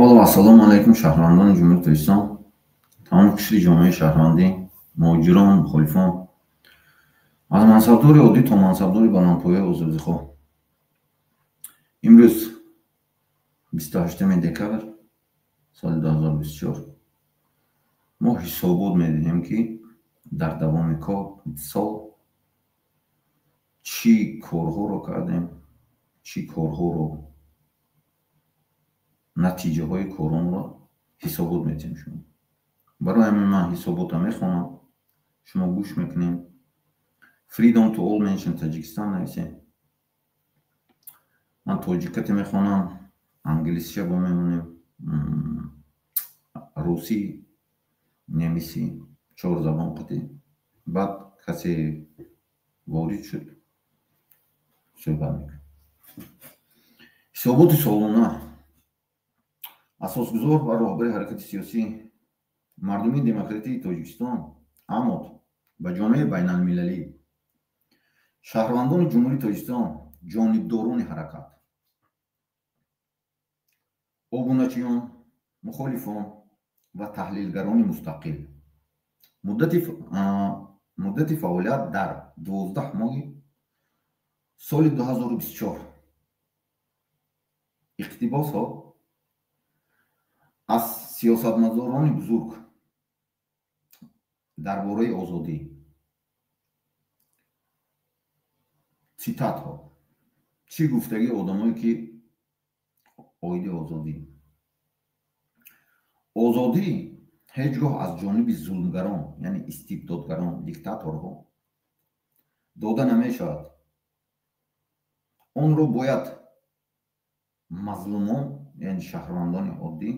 Аввало, ассалому алайкум, шаҳрвандони Ҷумҳурии Тоҷикистон, тамоми қишри ҷомеаи шаҳрвандӣ, муҳоҷирон, мухолифон, аз мансабдори оддӣ то мансабдори баландпояи озодихоҳ. Имрӯз 28 декабр соли 2024 мо ҳисобот медиҳем, ки дар давоми сол чӣ корҳоро кардем, чӣ корҳоро, натиҷаҳои коронро ҳисобот медиҳем шумо. Барои ҳамин ман ҳисобота мехонам, шумо гӯш мекунем. Freedom to all mention Tajikistan нависем. Ман тоҷикате мехонам, англисиша бо мемонем, русӣ, немисӣ, чор забон қатӣ. Баъд касе ворид шуд, суҳбат мекунем. Ҳисоботи солона. Асосгузор ва роҳбари ҳаракати сиёсӣ мардумии демократии Тоҷикистон АМОД ба ҷомеаи байналмилалӣ, шаҳрвандони Ҷумҳурии Тоҷикистон, ҷонибдорони ҳаракат, обуначиён, мухолифон ва таҳлилгарони мустақил муддати фаъолият дар 12 моҳи соли 2024. Иқтибосҳо аз сиёсатмадорони бузург дар бораи озодӣ. Цитатҳо. Чӣ гуфтагии одамое, ки оиди озодӣ? Озодӣ ҳеҷ гоҳ аз ҷониби зулмгарон, яъне истибдодгарон, диктаторҳо дода намешавад. Онро бояд мазлумон, яъне шаҳрвандони оддӣ,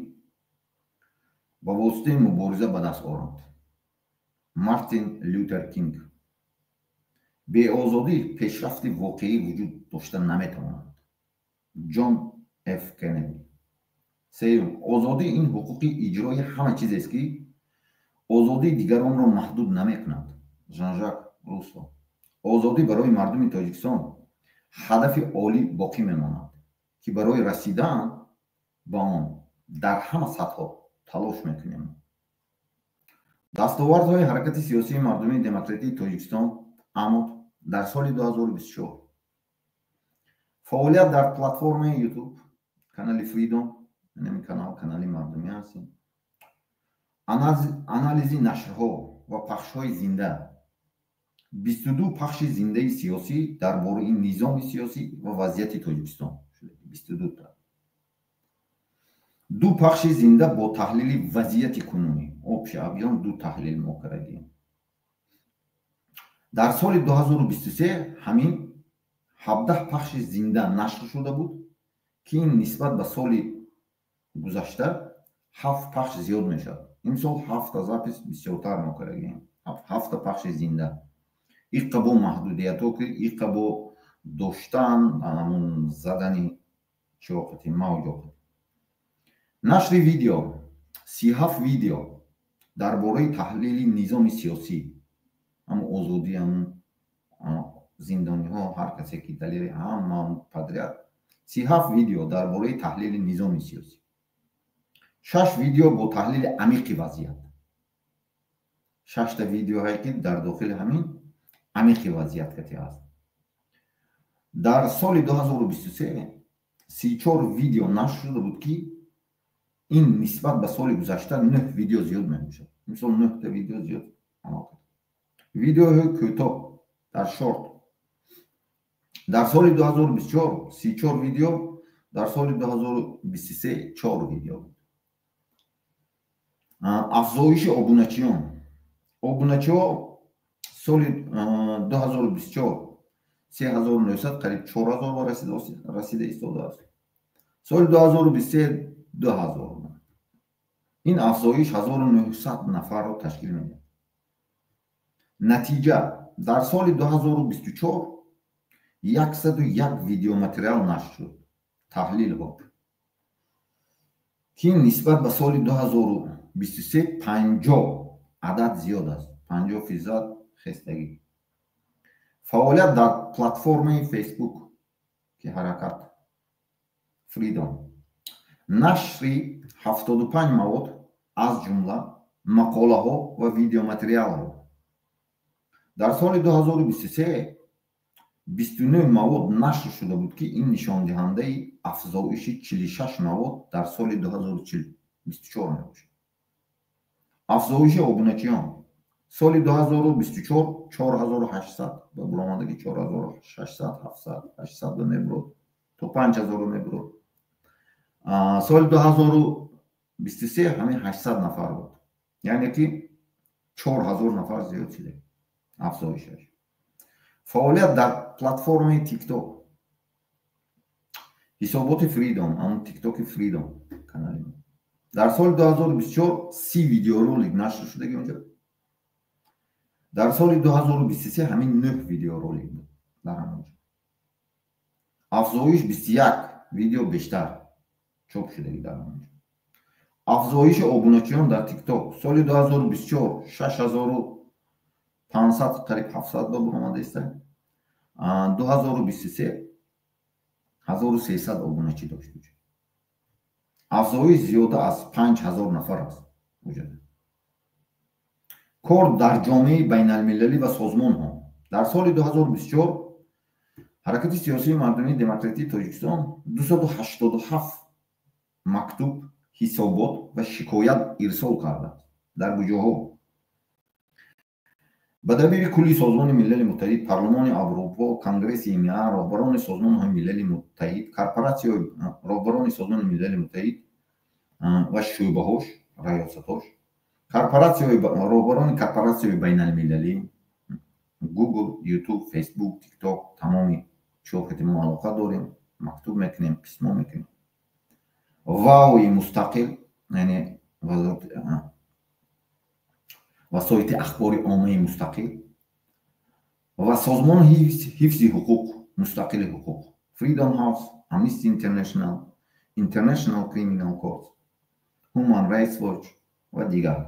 ба воситаи мубориза ба даст оранд. Мартин Лютер Кинг. Беозодӣ пешрафти воқеӣ вуҷуд дошта наметавонад. Ҷон Ф. Кеннеди. Сеюм, озодӣ ин ҳуқуқи иҷрои ҳама чизест, ки озодии дигаронро маҳдуд намекунад. Жан-Жак Руссо. Озодӣ барои мардуми Тоҷикистон ҳадафи олӣ боқӣ мемонад, ки барои расидан ба он дар ҳама сатҳҳо талош мекунем. Дастовардҳои ҳаракати сиёсии мардумии демократии Тоҷикистон АМОД дар соли 2024. Фаъолият дар платформаи YouTube, канали Freedom, ин канал канали мардумӣ ҳастем. Анализи нашрҳо ва пахшҳои зинда. 22 пахши зиндаи сиёсӣ дар бораи низоми сиёсӣ ва вазъияти Тоҷикистон. 22 та. Ду пахши зинда бо таҳлили вазъияти кунунӣ. Общий объём ду таҳлил мо кардагием. Дар соли 2023 ҳамин 17 пахши зинда нашр шуда буд, ки ин нисбат ба соли гузашта 7 пахш зиёд мешавад. Имсол 7 запись бисёртар мо кардагием. 7 пахши зинда. Иққа бо маҳдудиятҳо, ки иққа бо доштан ҳамун задани чиоқати мавҷоқати. Нашри видео, 37 видео дар бораи таҳлили низоми сиёсӣ, ҳам озодӣ, ҳам зиндониҳо, ҳар касе ки далели ҳама подряд 37 видео дар бораи таҳлили низоми сиёсӣ. 6 видео бо таҳлили амиқи вазъият. 6 видеоҳое, ки дар дохили ҳамин амиқи вазъият кати аст. Дар соли 2023 34 видео нашр шуда буд, ки ин нисбат ба соли гузашта 9 видео зиёд мебошад. Мисол, 9 та видео зиёд амал кард. Видеоҳои кӯтоҳ дар шорт. Дар соли 2024 34 видео, дар соли 2023 4 видео буд. Афзоиши обуначиён. Обуначиҳо соли 2024 3900, қариб 4000 расида истодааст. Соли 2023 2000. Ин афзоиш 1900 нафарро ташкил медиҳад. Натиҷа, дар соли 2024 101 видеоматериал нашр шуд, таҳлилҳо, ки нисбат ба соли 2023 50 адад зиёд аст, 50% хестагӣ. Фаъолият дар платформаи Facebook, ки ҳаракат Freedom. Нашри 75 мавод, аз ҷумла мақолаҳо ва видеоматериалҳо. Дар соли 2023 29 мавод нашр шуда буд, ки ин нишондиҳандаи афзоиши 46 мавод дар соли 2024 мебошад. Афзоиши обуначиён соли 2024 4800 ба буромадаги 4600, 700, 800 ба мебурод, то 5000 мебурод. Соли 2023 ҳамин 800 нафар буд, яъне ки 4000 нафар зиёд шуда афзоишаш. Фаъолият дар платформаи TikTok, ҳисоботи Freedom, ҳамон TikTok-и Freedom канали мо. Дар соли 2024 30 видеоролик нашр шудаги онҷо. Дар соли 2023 ҳамин 9 видеоролик буд дар ҳамонҷо. Афзоиш 21 видео бештар чоп шудаги дар ҳамонҷо. Афзоиши обуначиён дар TikTok соли 2024 6500, қариб 700 ба буромада иста. 2023 1300 обуначӣ дошт. Афзоиш зиёда аз 5000 нафар аст. Кор дар ҷомеаи байналмилалӣ ва созмонҳо. Дар соли 2024 ҳаракати сиёсии мардумии демократии Тоҷикистон 287 мактуб, ҳисобот ва шикоят ирсол кардааст. Дар куҷоҳо? Ба дабири кулли Созмони Милали Муттаҳид, Парлумони Аврупо, Конгресси МИА, роҳбарони созмонҳои Милали Муттаҳид, корпоратсияҳои роҳбарони Созмони Милали Муттаҳид ва шӯъбаҳош, раёсатҳош, корпоратсияҳои роҳбарони корпоратсияҳои байналмилалӣ, Google, YouTube, Facebook, TikTok, тамоми чиҳо мо алоқа дорем, мактуб мекунем, письмо мекунем. ВАОи мустақил, яъне васоити ахбори оммаи мустақил ва созмони ҳифзи ҳуқуқ, мустақили ҳуқуқ, Freedom House, Amnesty International, International Criminal Court, Human Rights Watch ва дигар.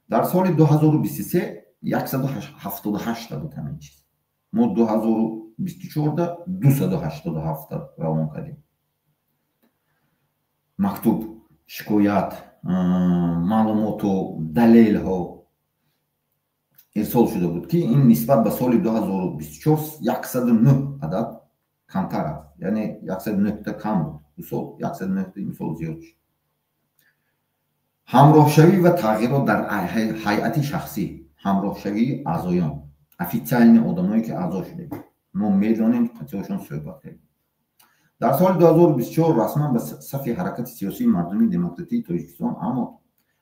Дар соли 2023 178 буд ҳамин чиз. Мо 2024 287 равон кардем. Мактуб, шикоят, маълумоту далелҳо ирсол шуда буд, ки ин нисбат ба соли 2024 109 адад камтар аст, яъне 109 та кам буд мисол, 109 та мисол зиёд шуд. Ҳамроҳшавӣ ва тағйирот дар ҳайати шахсӣ, ҳамроҳшавии аъзоён, официальный одамое ки аъзо шудем, мо медонем, қатиҳошон суҳбат кардем. Дар соли 2024 расман ба сафи ҳаракати сиёсии мардумии демократии Тоҷикистон аммо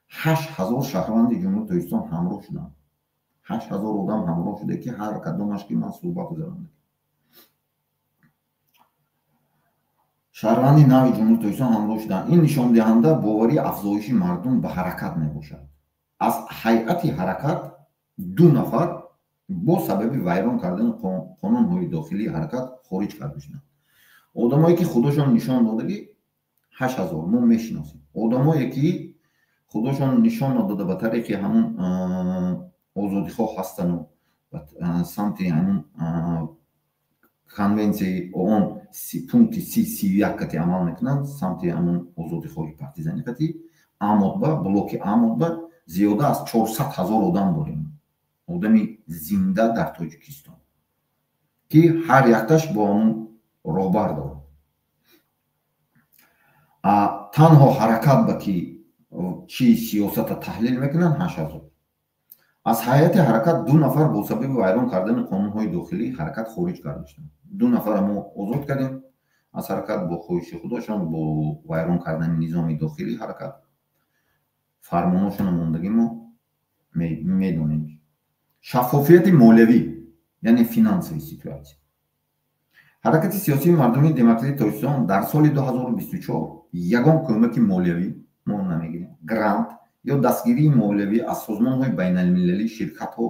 8000 шаҳрванди Ҷумҳурии Тоҷикистон ҳамроҳ шуданд. 8000 одам ҳамроҳ шуда, ки ҳар кадомаш ки ман суҳбат гузарондам. Шаҳрванди нави Ҷумҳурии Тоҷикистон ҳамроҳ шуданд. Ин нишондиҳанда боварии афзоиши мардум ба ҳаракат мебошад. Аз ҳайати ҳаракат 2 нафар бо сабаби вайрон кардани қонунҳои дохилии ҳаракат хориҷ карда шуданд. Одамое ки худошон нишон додагӣ 8000 мо мешиносем. Одамое ки худошон нишон надода ба тариқи ҳамун озодихоҳ ҳастану самти ҳамун конвенсияи ООН пункти 31 кати амал мекунанд, самти ҳамун озодихоҳи партизани кати Амотба, блоки Амотба зиёда аз 400 000 одам дорем. Одами зинда дар Тоҷикистон, ки ҳар якташ бо ҳамун роҳбар дорад. Танҳо ҳаракат ба ки чӣ сиёсата таҳлил мекунанд 8000. Аз ҳайати ҳаракат 2 нафар бо сабаби вайрон кардани қонунҳои дохилии ҳаракат хориҷ карда шуданд. 2 нафара мо озод кардем аз ҳаракат бо хоҳиши худошон, бо вайрон кардани низоми дохилии ҳаракат. Фармоношонро мондагӣ мо медонем. Шаффофияти молиявӣ, яъне финансовый ситуация. Ҳаракати сиёсии мардумии демократии Тоҷикистон дар соли 2024 ягон кӯмаки молиявӣ мо намегирем, грант ё дастгирии молиявӣ аз созмонҳои байналмилалӣ, ширкатҳо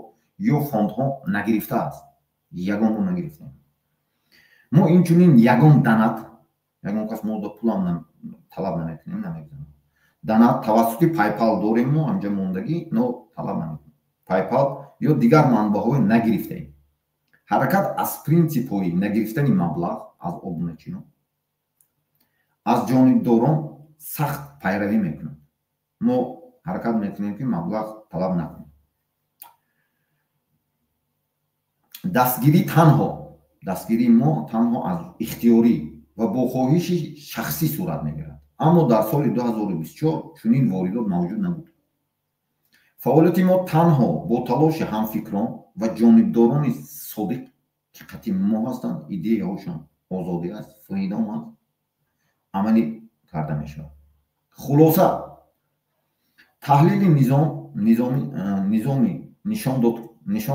ё фондҳо нагирифтааст. Ягон мо нагирифтем. Мо инчунин ягон данат, ягон кас мо пулам талаб намекунем, намегузорем. Данат тавассути PayPal дорем мо ҳамҷа мондагӣ, но талаб намекунем. PayPal ё дигар манбаъҳои нагирифтаем. Ҳаракат аз принсипҳои нагирифтани маблағ аз обуначиён, аз ҷонибдорон сахт пайравӣ мекунад. Мо ҳаракат мекунем, ки маблағ талаб накунем. Дастгирии мо танҳо аз ихтиёрӣ ва бо хоҳиши шахсӣ сурат мегирад. Аммо дар соли 2024 чунин воридот мавҷуд набуд. Фаъолияти мо танҳо бо талоши ҳамфикрон ва ҷонибдорони содиқ, ки қатъи мо ҳастанд, идеяҳошон озодӣ аст, freedom аст, амалӣ карда мешавад. Хулоса, таҳлили низоми нишон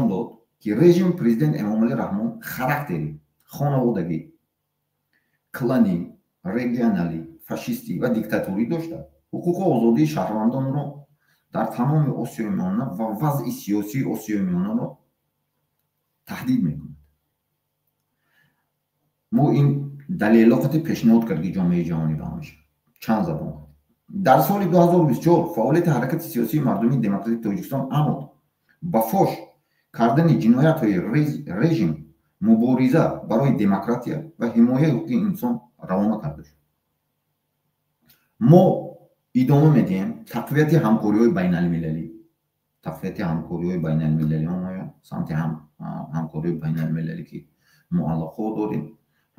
дод, ки режими президент Эмомалӣ Раҳмон характери хонаводагӣ, кланӣ, регионалӣ, фашистӣ ва диктаторӣ дошта, ҳуқуқу озодии шаҳрвандонро дар тамоми Осиёи Миёна ва вазъи сиёсии Осиёи Миёнаро таҳдид мекунад. Мо ин далелоқати пешниҳод кард, ки ҷомеаи ҷаҳонӣ ба ҳамеша чанд забон. Дар соли 2024 фаъолияти ҳаракати сиёсии мардумии демократии Тоҷикистон АМОТ ба фош кардани ҷиноятҳои режим, мубориза барои демократия ва ҳимояи ҳуқуқи инсон равона карда шуд. Мо идома медиҳем тақвияти ҳамкориҳои байналмилалӣ, тақвияти ҳамкориҳои байналмилалӣ, самти ҳамкориҳои байналмилалӣ, ки мо алоқаҳо дорем,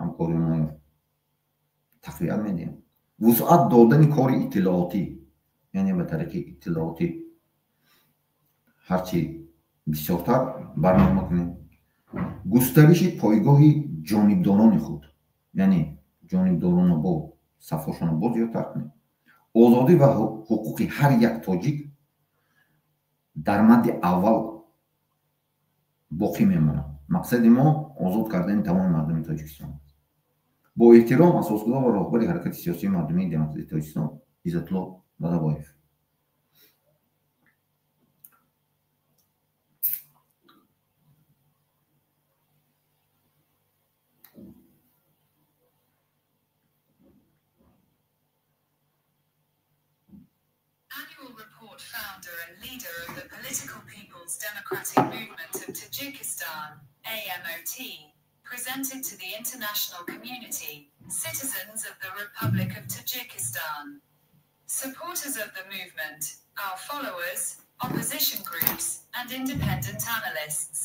ҳамкориҳои тақвият медиҳем. Вусъат додани кори иттилоотӣ, яъне ба тариқи иттилоотӣ ҳарчи бисёртар барнома кунем. Густариши пойгоҳи ҷонибдорони худ, яъне ҷонибдоронро бо сафҳошонро боз зиёдтар кунем. Озодӣ ва ҳуқуқи ҳар як тоҷик дар мадди аввал боқӣ мемонад. Мақсади мо озод кардани тамоми мардуми Тоҷикистон аст. Бо эҳтиром, асосгузор ва роҳбари ҳаракати сиёсии мардумии демократии Тоҷикистон Иззатулло Бадабоев. Annual report founder and leader of the Political People's Democratic Movement of Tajikistan, AMOT, presented to the international community, citizens of the Republic of Tajikistan, supporters of the movement, our followers, opposition groups, and independent analysts.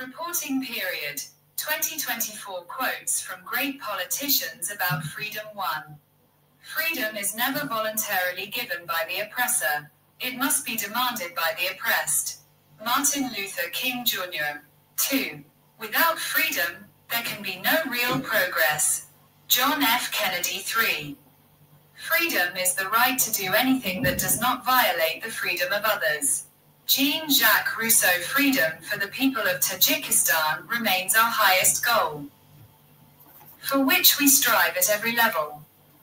Reporting period, 2024 quotes from great politicians about Freedom 1. Freedom is never voluntarily given by the oppressor. It must be demanded by the oppressed. Martin Luther King Jr. 2. Without freedom, there can be no real progress. John F. Kennedy 3. Freedom is the right to do anything that does not violate the freedom of others. Jean-Jacques Rousseau. Freedom for the people of Tajikistan remains our highest goal, for which we strive at every level.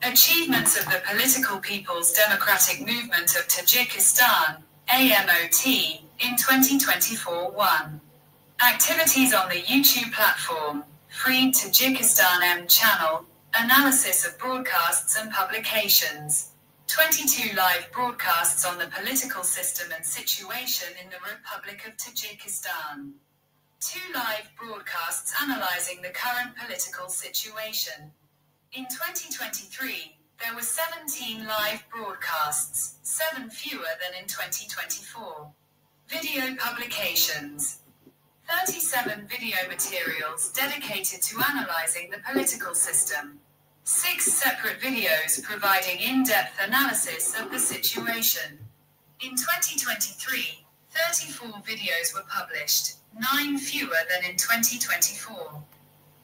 Achievements of the Political People's Democratic Movement of Tajikistan, AMOT, in 2024 1. Activities on the YouTube platform, Freed Tajikistan M channel, analysis of broadcasts and publications, 22 live broadcasts on the political system and situation in the Republic of Tajikistan, 2 live broadcasts analyzing the current political situation. In 2023, there were 17 live broadcasts, 7 fewer than in 2024. Video publications. 37 video materials dedicated to analyzing the political system. 6 separate videos providing in-depth analysis of the situation. In 2023, 34 videos were published, 9 fewer than in 2024.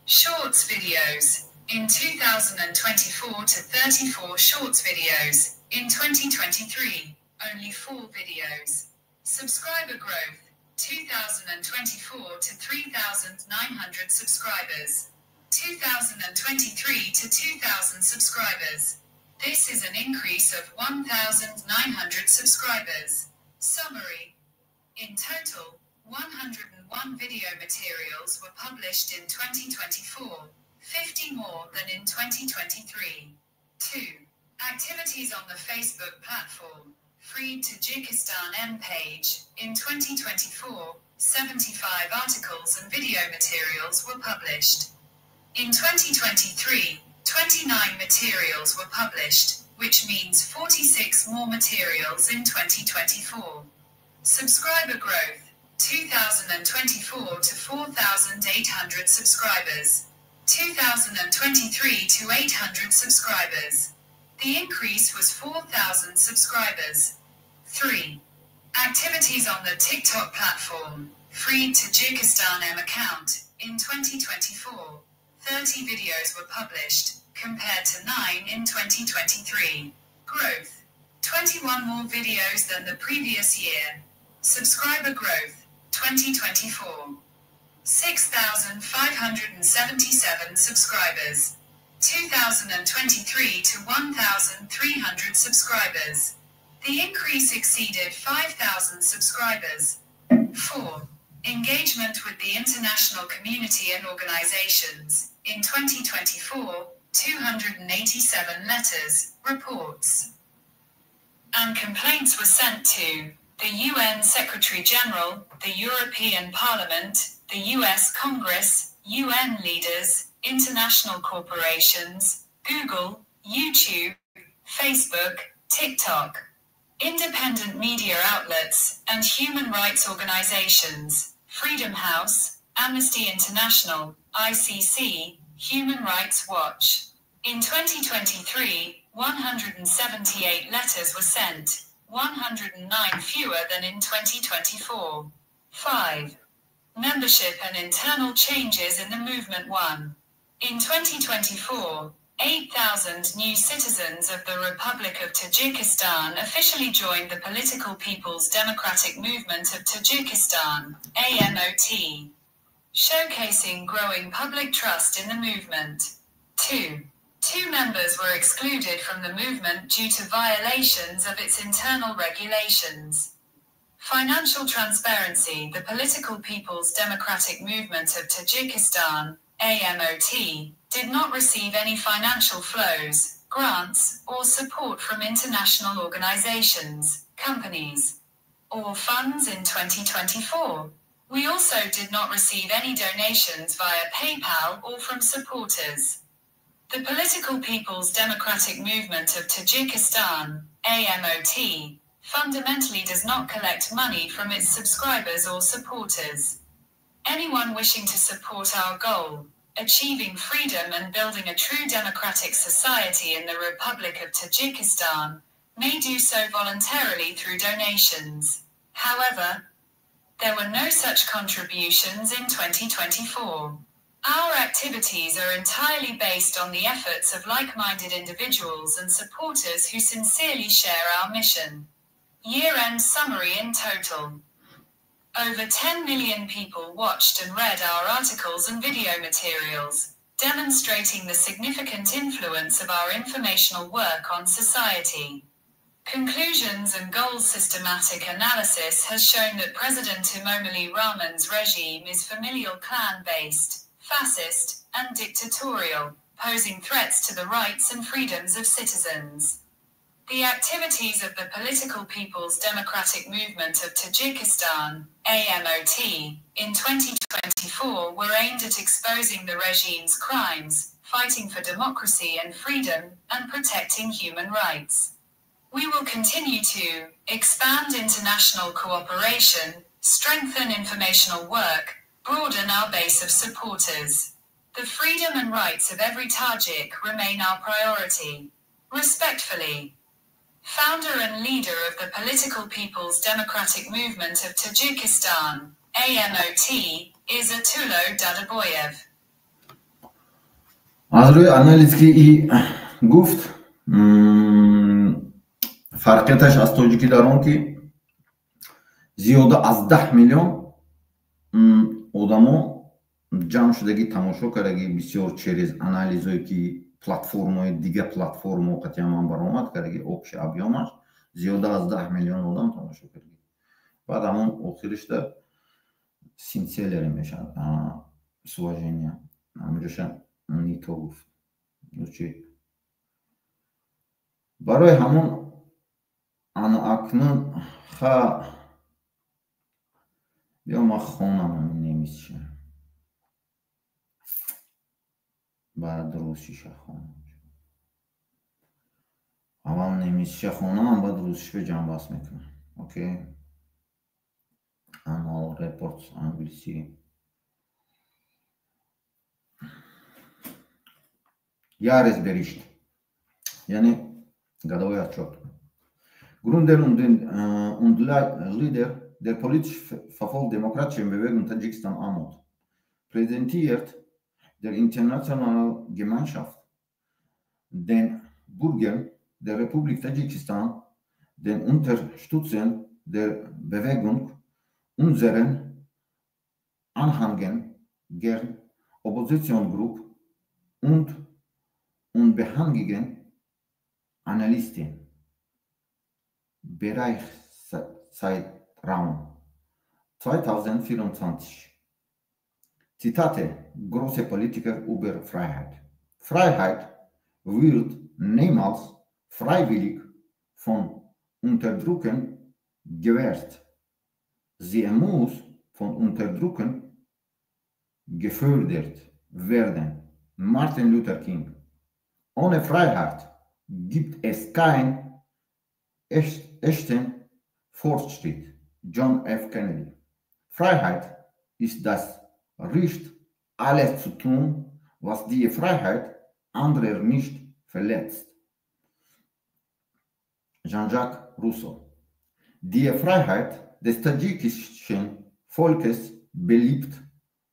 Shorts videos. In 2024 to 34 shorts videos. In 2023, only 4 videos. Subscriber growth, 2024 to 3,900 subscribers. 2023 to 2,000 subscribers. This is an increase of 1,900 subscribers. Summary. In total, 101 video materials were published in 2024, 50 more than in 2023. 2. Activities on the Facebook platform, Freed Tajikistan M page. In 2024, 75 articles and video materials were published. In 2023, 29 materials were published, which means 46 more materials in 2024. Subscriber growth, 2024 to 4,800 subscribers, 2023 to 800 subscribers. The increase was 4,000 subscribers. 3. Activities on the TikTok platform, Free Tajikistan M account, in 2024, 30 videos were published, compared to 9 in 2023. Growth, 21 more videos than the previous year. Subscriber growth, 2024, 6,577 subscribers, 2023 to 1,300 subscribers. The increase exceeded 5,000 subscribers. 4. Engagement with the international community and organizations. In 2024, 287 letters, reports, and complaints were sent to the UN Secretary General, the European Parliament, the US Congress, UN leaders, international corporations, Google, YouTube, Facebook, TikTok, independent media outlets, and human rights organizations, Freedom House, Amnesty International, ICC, Human Rights Watch. In 2023, 178 letters were sent, 109 fewer than in 2024. 5. Membership and internal changes in the movement. 1. In 2024, 8,000 new citizens of the Republic of Tajikistan officially joined the Political People's Democratic Movement of Tajikistan, AMOT, showcasing growing public trust in the movement. 2. Two members were excluded from the movement due to violations of its internal regulations. Financial transparency. The Political People's Democratic Movement of Tajikistan, AMOT, did not receive any financial flows, grants, or support from international organizations, companies, or funds in 2024. We also did not receive any donations via PayPal or from supporters. The Political People's Democratic Movement of Tajikistan, AMOT, fundamentally does not collect money from its subscribers or supporters. Anyone wishing to support our goal, achieving freedom and building a true democratic society in the Republic of Tajikistan, may do so voluntarily through donations. However, there were no such contributions in 2024. Our activities are entirely based on the efforts of like-minded individuals and supporters who sincerely share our mission. Year-end summary. In total, over 10 million people watched and read our articles and video materials, demonstrating the significant influence of our informational work on society. Conclusions and goals. Systematic analysis has shown that President Emomali Rahmon's regime is familial clan-based, fascist, and dictatorial, posing threats to the rights and freedoms of citizens. The activities of the Political People's Democratic Movement of Tajikistan, AMOT, in 2024 were aimed at exposing the regime's crimes, fighting for democracy and freedom, and protecting human rights. We will continue to expand international cooperation, strengthen informational work, broaden our base of supporters. The freedom and rights of every Tajik remain our priority. Respectfully, founder and leader of the Political People's Democratic Movement of Tajikistan, AMOT, Izatullo Dadaboyev. Аз рӯи анализ ки и гуфт, фарқияташ аз тоҷикӣ дар он, ки зиёда аз 10 миллион одамо ҷамъ шудагӣ, тамошо кардагӣ. Бисёр через анализое ки платформаи дига, платформао қатъиян ман баромад кардагӣ, общий объём аш зиёда аз 10 миллион одам тамошо кардагӣ. Баъд ҳамон охиришда синселере мешавад, с уважением, ҳамҷоша не то гуфт. Чи барои ҳамон ана акнун ха биё ман хонам ҳамин немисша, баъд русиша хонам. Аввал немисиша хонам, баъд русишба ҷамъбаст мекунам. Окей, Annual Reports англисӣ. Jahresbericht, яъне годовой отчет. Gründer und Leader der politisch verfolgten demokratischen Bewegung Tadschikistan AMOT präsentiert der internationalen Gemeinschaft, den Bürgern der Republik Tadschikistan, den Unterstützern der Bewegung, unseren Anhängern, Oppositionsgruppe und unabhängigen Analysten. Bereichszeitraum 2024. Zitate große Politiker über Freiheit. Freiheit wird niemals freiwillig von Unterdrückern gewährt. Sie muss von Unterdrückern gefördert werden. Martin Luther King. Ohne Freiheit gibt es keinen echten Fortschritt. John F. Kennedy. Freiheit ist das Recht, alles zu tun, was die Freiheit anderer nicht verletzt. Jean-Jacques Rousseau. Die Freiheit des tadschikischen Volkes beliebt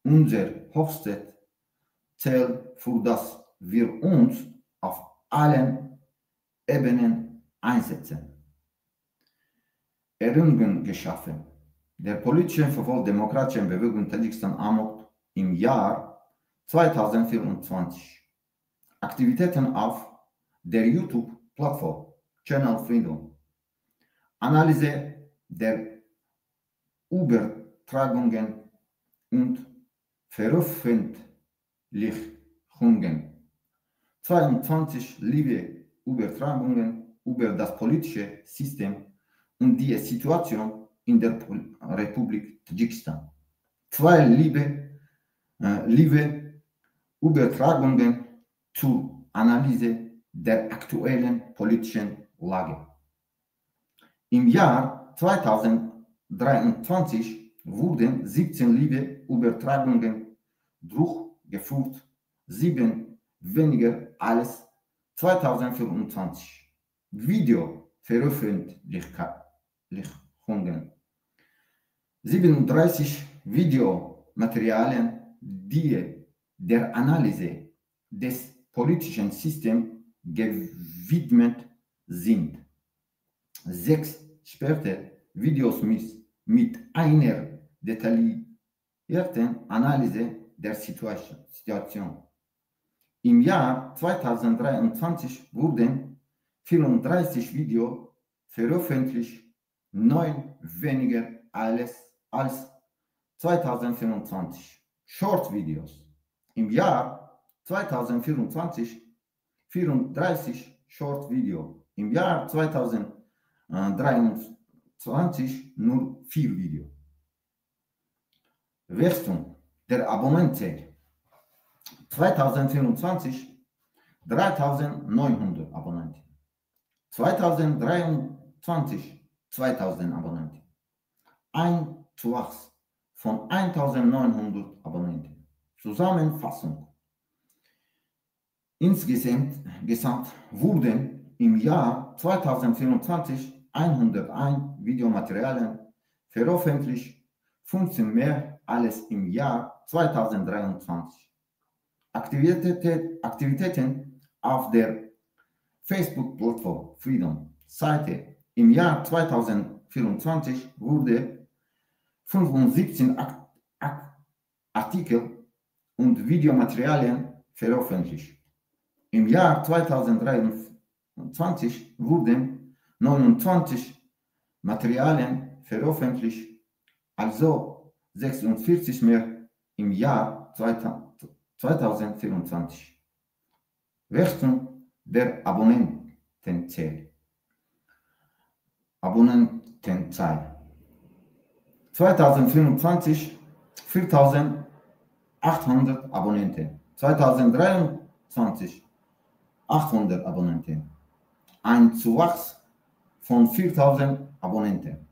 unser höchstes Ziel, für das wir uns auf allen Ebenen einsetzen. Errungenschaften der politischen verfolgt-demokratischen Bewegung Tadschikistan AMOT im Jahr 2024. Aktivitäten auf der YouTube-Plattform Channel Freedom. Analyse der Übertragungen und Veröffentlichungen. 22 Live-Übertragungen über das politische System und die Situation in der Republik Tadschikistan. 2 Live-Übertragungen zur Analyse der aktuellen politischen Lage. Im Jahr 2023 wurden 17 Live-Übertragungen durchgeführt, 7 weniger als 2024. Video-Veröffentlichungen. 37 Videomaterialien, die der Analyse des politischen Systems gewidmet sind. 6 später Videos mit einer detaillierten Analyse der Situation. Im Jahr 2023 wurden 34 Videos veröffentlicht, 9 weniger als 2025. Short Videos. Im Jahr 2024 34 Short Video. Im Jahr 2023 nur 4 Video. Wachstum der Abonnentenzahl. 2024 3.900 Abonnenten. 2023 2.000 Abonnenten. Ein Zuwachs von 1.900 Abonnenten. Zusammenfassung. Insgesamt wurden im Jahr 2024 101 Videomaterialien veröffentlicht, 15 mehr als im Jahr 2023. Aktivitäten auf der Facebook-Plattform Freedom Seite. Im Jahr 2024 wurde 75 Artikel und Videomaterialien veröffentlicht. Im Jahr 2023 wurden 29 Materialien veröffentlicht, also 46 mehr im Jahr 2024. Wachstum der Abonnentenzahl. 2025 4.800 Abonnenten. 2023 800 Abonnenten. Ein Zuwachs von 4000 Abonnenten.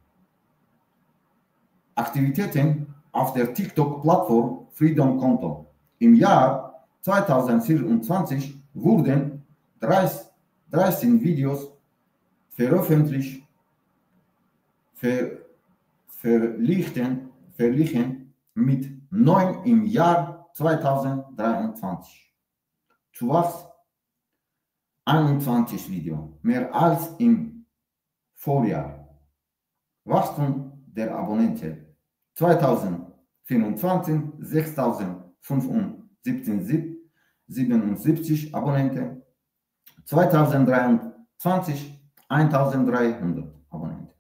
Aktivitäten auf der TikTok-Plattform Freedom Konto. Im Jahr 2024 wurden 13 Videos veröffentlicht, verglichen mit 9 im Jahr 2023. Zuwachs 21 Video, mehr als im Vorjahr. Wachstum der Abonnenten 2024 6.077 Abonnenten, 2023 1.300 Abonnenten.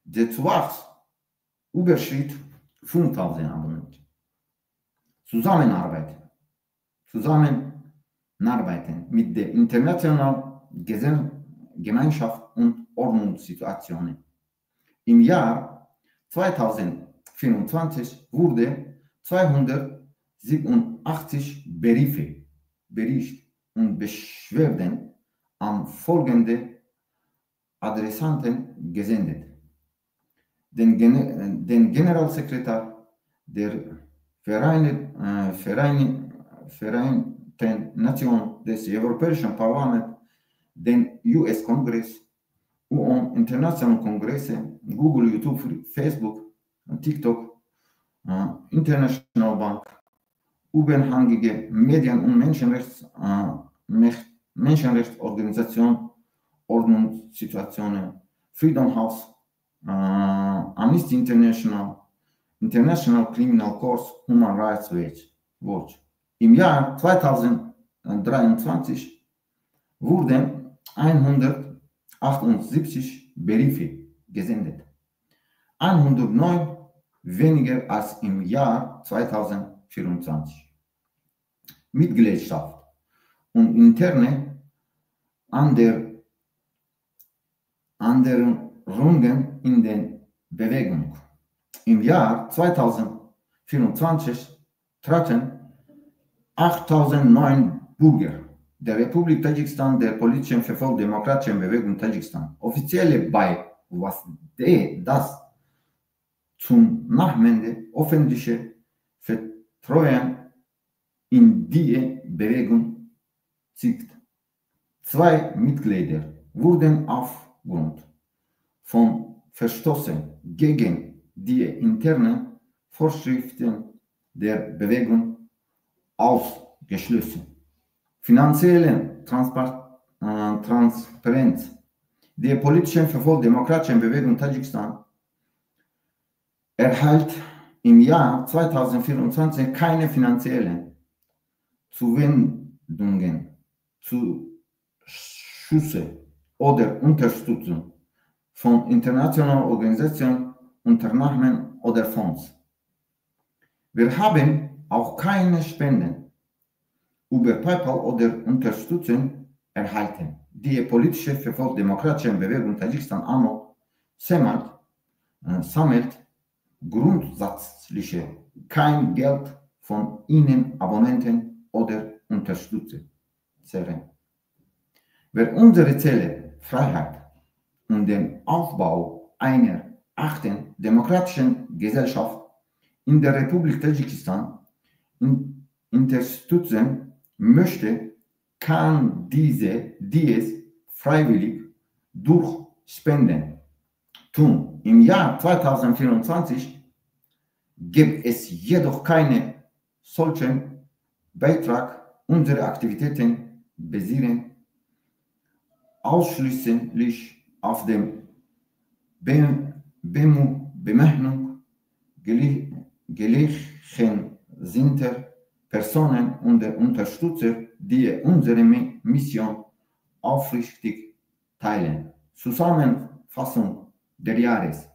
Der Zuwachs überschritt 5.000 Abonnenten. Zusammenarbeiten mit der internationalen Gemeinschaft und Ordnungssituationen. Im Jahr 2024 wurde 287 Briefe, Bericht und Beschwerden an folgende Adressaten gesendet: Den Generalsekretär der Vereinten Nationen, des Europäischen Parlaments, den US-Kongress, UN, Internationalen Kongresse, Google, YouTube, Facebook, TikTok, International Bank, unabhängige Medien- und Menschenrechtsorganisationen, Ordnungssituationen, Freedom House, Amnesty International, International Criminal Court, Human Rights Watch. Im Jahr 2023 wurden 178 Briefe gesendet, 109 weniger als im Jahr 2024. Mitgliedschaft und interne Änderungen in der Bewegung. Im Jahr 2024 traten 8009 Bürger der Republik Tadschikistan der politischen Verfolgten Bewegung Tadschikistan offiziell bei, was das zunehmende öffentliche Vertrauen in die Bewegung zeigt. 2 Mitglieder wurden aufgrund von Verstößen gegen die internen Vorschriften der Bewegung ausgeschlossen. Finanzielle Transparenz. Die politische Verfolgten Bewegung Tadschikistan erhält im Jahr 2024 keine finanziellen Zuwendungen, Zuschüsse oder Unterstützung von internationalen Organisationen, Unternehmen oder Fonds. Wir haben auch keine Spenden über PayPal oder Unterstützung erhalten. Die politische Verfolgte Bewegung Tadschikistan ANO sammelt grundsätzlich kein Geld von Ihnen, Abonnenten oder Unterstützern. Wer unsere Ziele, Freiheit und den Aufbau einer echten demokratischen Gesellschaft in der Republik Tadschikistan unterstützen möchte, kann dies freiwillig durch Spenden tun. Im Jahr 2024 gibt es jedoch keinen solchen Beitrag. Unsere Aktivitäten basieren ausschließlich auf dem Bemühung gleichgesinnter Personen und Unterstützer, die unsere Mission aufrichtig teilen. Zusammenfassung der Jahres.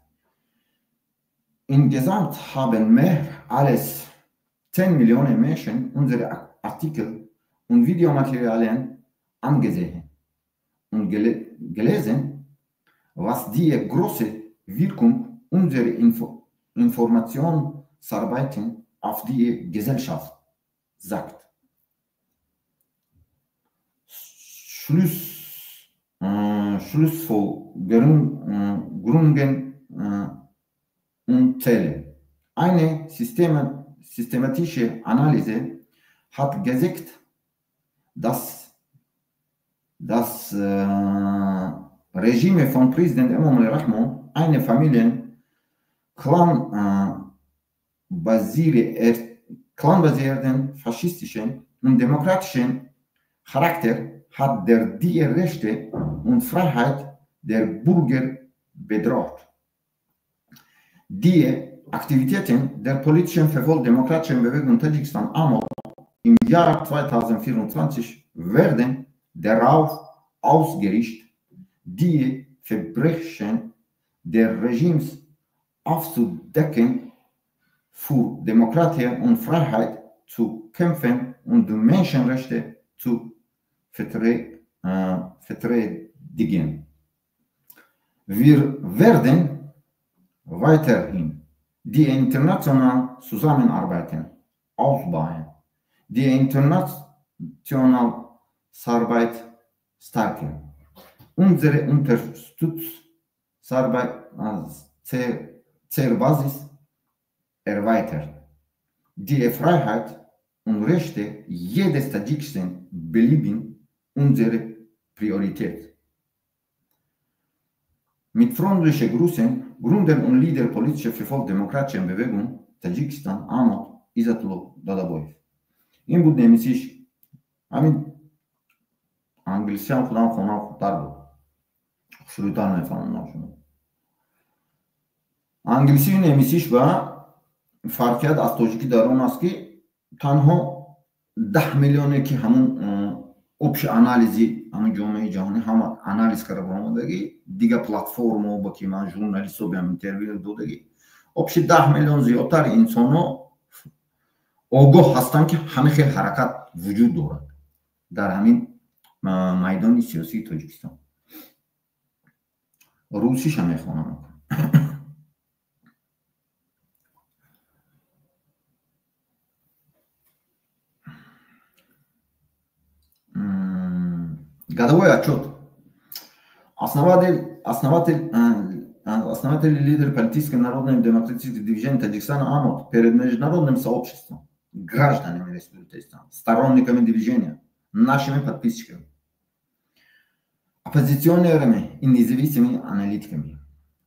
Insgesamt haben mehr als 10 Millionen Menschen unsere Artikel und Videomaterialien angesehen und gelesen, was die große Wirkung unserer Informationsarbeiten auf die Gesellschaft sagt. Schlussfolgerungen und Ziele. Eine systematische Analyse hat gezeigt, dass das Regime von Präsident Emomali Rahmon eine Familien clanbasierten, faschistischen und demokratischen Charakter hat, der die Rechte und Freiheit der Bürger bedroht. Die Aktivitäten der politischen Verfolgdemokratischen Bewegung Tadschikistan AMOT im Jahr 2024 werden darauf ausgerichtet, die Verbrechen des Regimes aufzudecken, für Demokratie und Freiheit zu kämpfen und die Menschenrechte zu verteidigen. Wir werden weiterhin die internationale Zusammenarbeit ausbauen, die internationale Arbeit stärken, unsere Unterstützungsarbeit zur Basis erweitern, die Freiheit und Rechte jedes Tadschikischen bleiben unsere Priorität. Mit freundlichen Grüßen, Gründer und Leader politischer Verfolgdemokratischen Bewegung Tadschikistan AMOT Иззатулло Дадабоев. Ин буд немисиш. Ҳамин англисиам худам хонам хубтар буд. Хушрӯйтар мефаҳмонам шумо. Англисию немисиш ба фарқият аз тоҷикӣ дар он аст, ки танҳо 10 миллионе ки ҳамун общий анализи ҳамун ҷомеаи ҷаҳонӣ ҳама анализ карда баромадагӣ, дигар платформао ба ки ман журналистҳо биам интервю додагӣ, общий 10 миллион зиёдтар инсонҳо огоҳ ҳастанд, ки ҳамин хел ҳаракат вуҷуд дорад дар ҳамин майдони сиёсии Тоҷикистон. Русиша мехонам. Годовой отчет. Основатель и лидер политической народной демократической движения Таджикистана АМОТ перед международным сообществом, гражданами Республики Таджикистан, сторонниками движения, нашими подписчиками, оппозиционерами и независимыми аналитиками.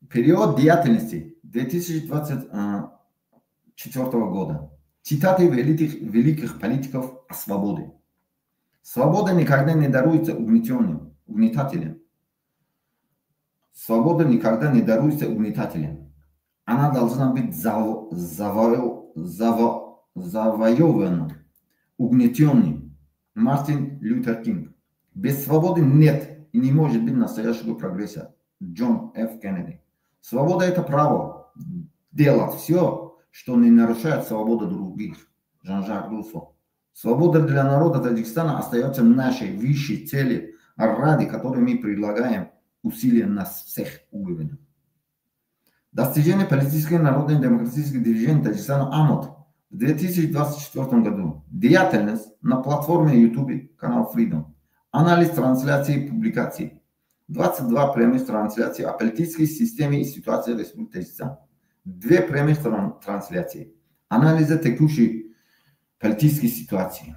Период деятельности 2024 года. Цитаты великих политиков о свободе. Свобода никогда не даруется угнетенным, угнетателям. Свобода никогда не даруется угнетателям. Она должна быть завоевана угнетенным. Мартин Лютер Кинг. Без свободы нет и не может быть настоящего прогресса. Джон Ф. Кеннеди. Свобода – это право делать все, что не нарушает свободу других. Жан-Жак Руссо. Свобода для народа Таджикистана остается нашей высшей целью, ради которой мы предлагаем усилия на всех уровнях. Достижение политической народной демократической движения Таджикистана АМОТ в 2024 году. Деятельность на платформе YouTube, канал Freedom. Анализ трансляции и публикаций. 22 прямых трансляции о политической системе и ситуации Республики Таджикистан. 2 прямых трансляции. Анализа текущей политической ситуации.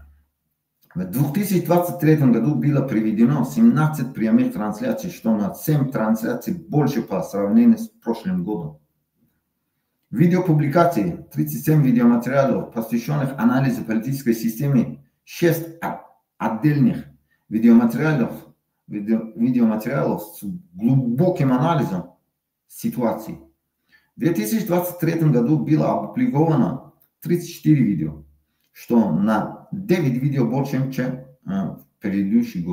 В 2023 году было проведено 17 прямых трансляций, что на 7 трансляций больше по сравнению с прошлым годом. Видеопубликации, 37 видеоматериалов, посвященных анализу политической системы, 6 отдельных видеоматериалов с глубоким анализом ситуации. В 2023 году было опубликовано 34 видео, что на 9 видео больше, чем в предыдущий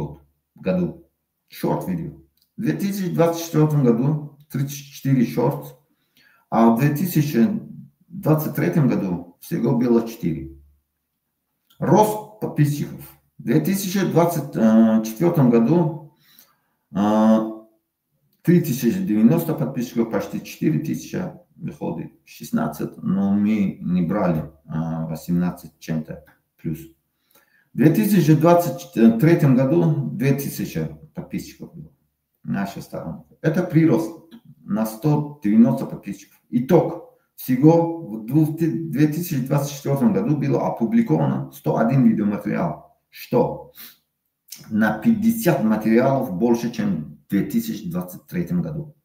году. Short видео. В 2024 году 34 short, а в 2023 году всего было 4. Рост подписчиков. В 2024 году 3090 подписчиков, почти 4000 выходит, 16, но мы не брали 18 чем-то плюс. В 2023 году 2000 подписчиков было. Наших сторонников. Это прирост на 190 подписчиков. Итог. Всего в 2024 году было опубликовано 101 видеоматериал, что на 50 материалов больше, чем в 2023 году.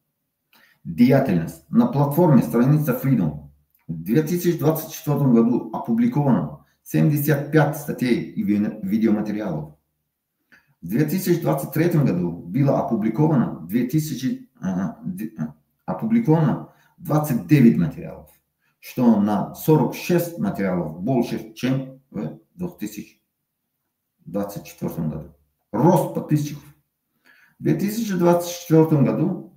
Деятельность. На платформе страница Freedom в 2024 году опубликовано 75 статей и видеоматериалов. В 2023 году было опубликовано 29 материалов, что на 46 материалов больше, чем в 2024 году. Рост подписчиков. В 2024 году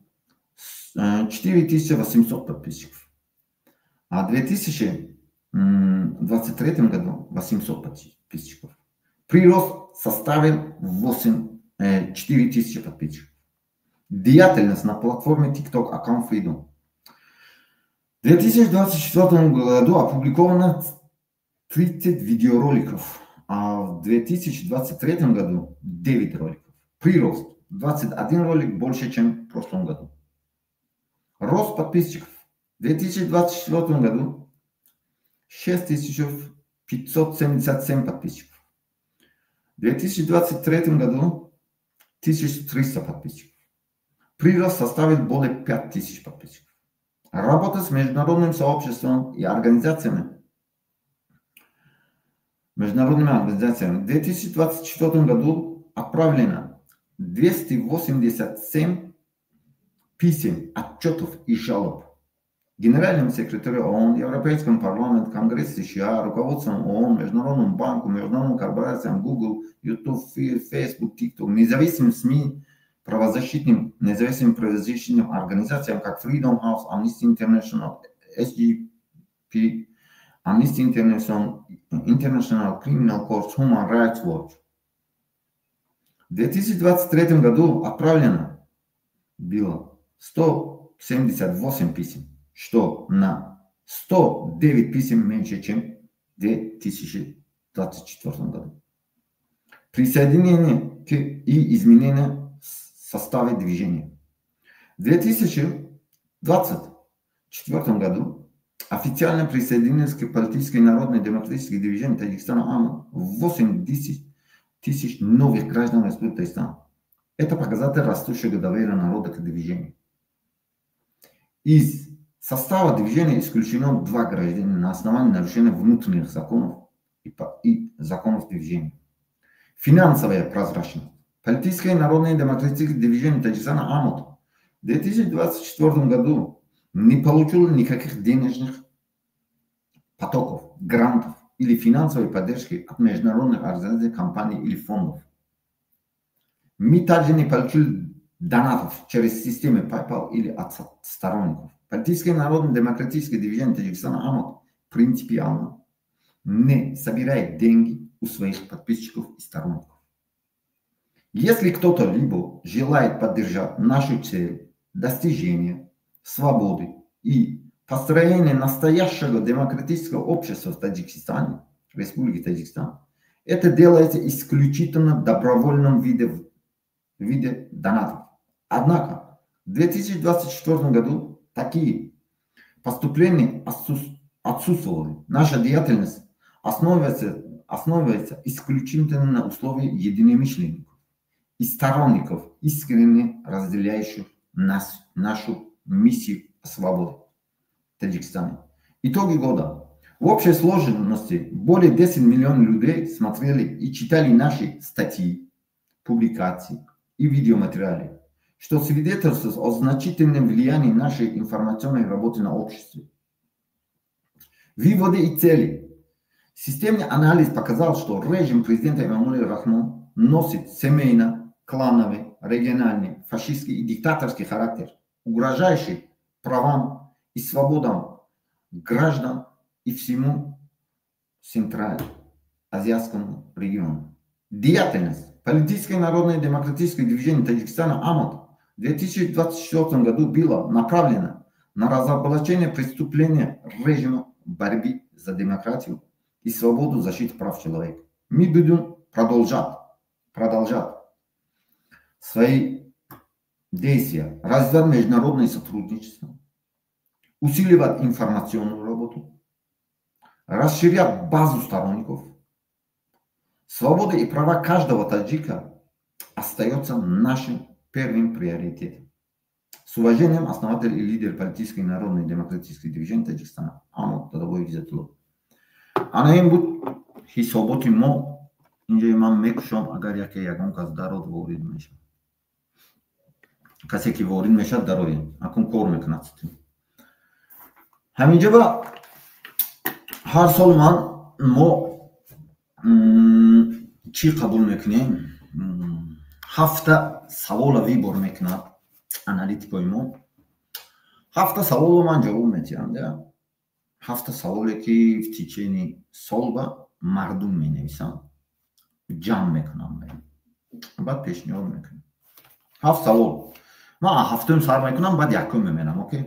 4800 подписчиков, а в 2023 году 800 подписчиков. Прирост составил 4000 подписчиков. Деятельность на платформе TikTok аккаунт Freedom. В 2024 году опубликовано 30 видеороликов, а в 2023 году 9 роликов. Прирост 21 ролик больше, чем в прошлом году. Рост подписчиков. В 2024 году 6577 подписчиков. В 2023 году 1300 подписчиков. Прирост составит более 5000 подписчиков. Работа с международным сообществом и организациями. Международными организациями. В 2024 году отправлено 287 писем, отчетов и жалоб Генеральному секретарю ООН, Европейскому парламенту, Конгрессу США, руководством ООН, Международному банку, международным корпорациям Google, YouTube, Facebook, TikTok, независимым СМИ, правозащитным, независимым правозащитным организациям, как Freedom House, Amnesty International, SGP, Amnesty International, International Criminal Court, Human Rights Watch. В 2023 году отправлено было 178 писем, что на 109 писем меньше, чем в 2024 году. Присоединение к и изменение в составе движения. В 2024 году официально присоединились к политической народной демократической движению Таджикистана АМО 80 тысяч новых граждан Республики Таджикистан. Это показатель растущего доверия народа к движению. Из состава движения исключено 2 гражданина на основании нарушения внутренних законов и законов движения. Финансовая прозрачность. Политическое народное демократическое движение Таджикистана АМОТ в 2024 году не получило никаких денежных потоков, грантов или финансовой поддержки от международных организаций, компаний или фондов. Мы также не получили донатов через системы PayPal или от сторонников. Политическое народно-демократическое движение Таджикистана АМОТ принципиально не собирает деньги у своих подписчиков и сторонников. Если кто-то либо желает поддержать нашу цель достижения свободы и построения настоящего демократического общества в Таджикистане, Республике Таджикистан, это делается исключительно в добровольном виде донатов. Однако в 2024 году такие поступления отсутствовали. Наша деятельность основывается исключительно на условии единомышленников и сторонников, искренне разделяющих нашу миссию свободы в Таджикистане. Итоги года. В общей сложности более 10 миллионов людей смотрели и читали наши статьи, публикации и видеоматериалы, что свидетельствует о значительном влиянии нашей информационной работы на обществе. Выводы и цели. Системный анализ показал, что режим президента Эмомали Рахмона носит семейно, клановый, региональный, фашистский и диктаторский характер, угрожающий правам и свободам граждан и всему Центральноазиатскому региону. Деятельность. Политическое народное демократическое движение Таджикистана АМОТ в 2024 году было направлено на разоблачение преступления режима борьбы за демократию и свободу защиты прав человека. Мы будем продолжать свои Действия. Развивать международное сотрудничество, усиливать информационную работу, расширять базу сторонников. Свобода и права каждого таджика остается нашим первым приоритетом. С уважением, основатель и лидер политической народной демократической движения Таджикистана Амот Дадабоев Иззатулло. Ана ин буд ҳисоботи мо. Инҷои ман мекушом, агар яке ягон кас дарод, ворид мешавад. Касе ки ворид мешавад, дароед, акун кор мекунад. Ҳаминҷо ба ҳар сол ман мо чӣ қабул мекунем? Ҳафта савола выбор мекунад аналитикои мо. Ҳафта саволо ман ҷавоб метиҳам. Ҳафта саволе ки в течение сол ба мардум менависанд, ҷамъ мекунам, баъд пешниҳод мекунам. Ҳафт савол. Ман ҳафтум сар мекунам, баъд якум мемерам. Окей,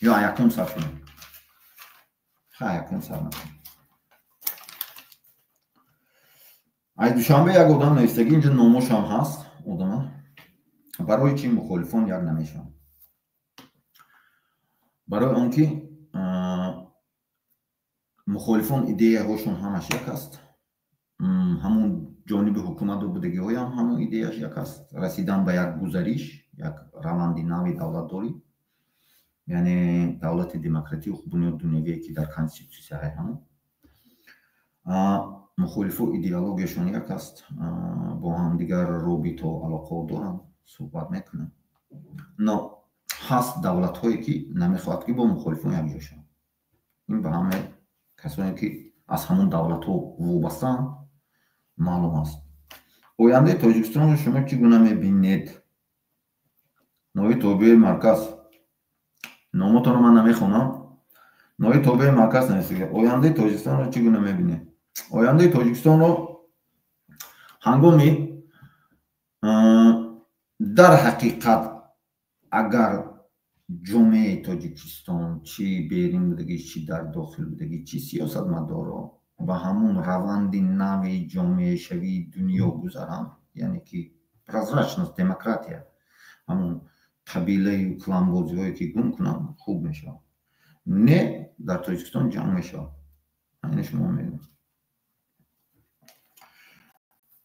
ё якум сар кунем? Ха, якум сар мекунам. Ай Душанбе як одам навистагӣ, инҷо номошам ҳаст одама. Барои чӣ мухолифон як намешаванд? Барои он ки мухолифон идеяҳошон ҳамаш як аст, ҳамун ҷониби ҳукумату будагиҳоям ҳамун идеяш як аст: расидан ба як гузариш, як раванди нави давлатдорӣ, яъне давлати демократию бунёд дунявие, ки дар конститутсия ҳамун. Мухолифо идеологияшон як аст, бо ҳамдигар робито алоқао доранд, суҳбат мекунанд. Но ҳаст давлатҳое, ки намехоҳад, ки бо мухолифон якҷо шаванд. Ин ба ҳама касоне, ки аз ҳамон давлатҳо вобастаанд, маълум аст. Ояндаи Тоҷикистонро шумо чӣ гуна мебинед? Нои тобеи марказ, номотонро ман намехонам. Нои тобеи марказ нависига: ояндаи Тоҷикистонро чӣ гуна мебинед? Ояндаи Тоҷикистонро ҳангоми дар ҳақиқат агар ҷомеаи Тоҷикистон, чӣ берин будагӣ, чӣ дар дохил будагӣ, чӣ сиёсатмадоро ба ҳамун раванди нави ҷомеашавии дунё гузаранд, яъне ки прозрачность, демократия, ҳамун қабилаю кланбозиҳое ки гум кунанд, хуб мешавад. Не, дар Тоҷикистон ҷанг мешавад. Ина шумо мегӯям,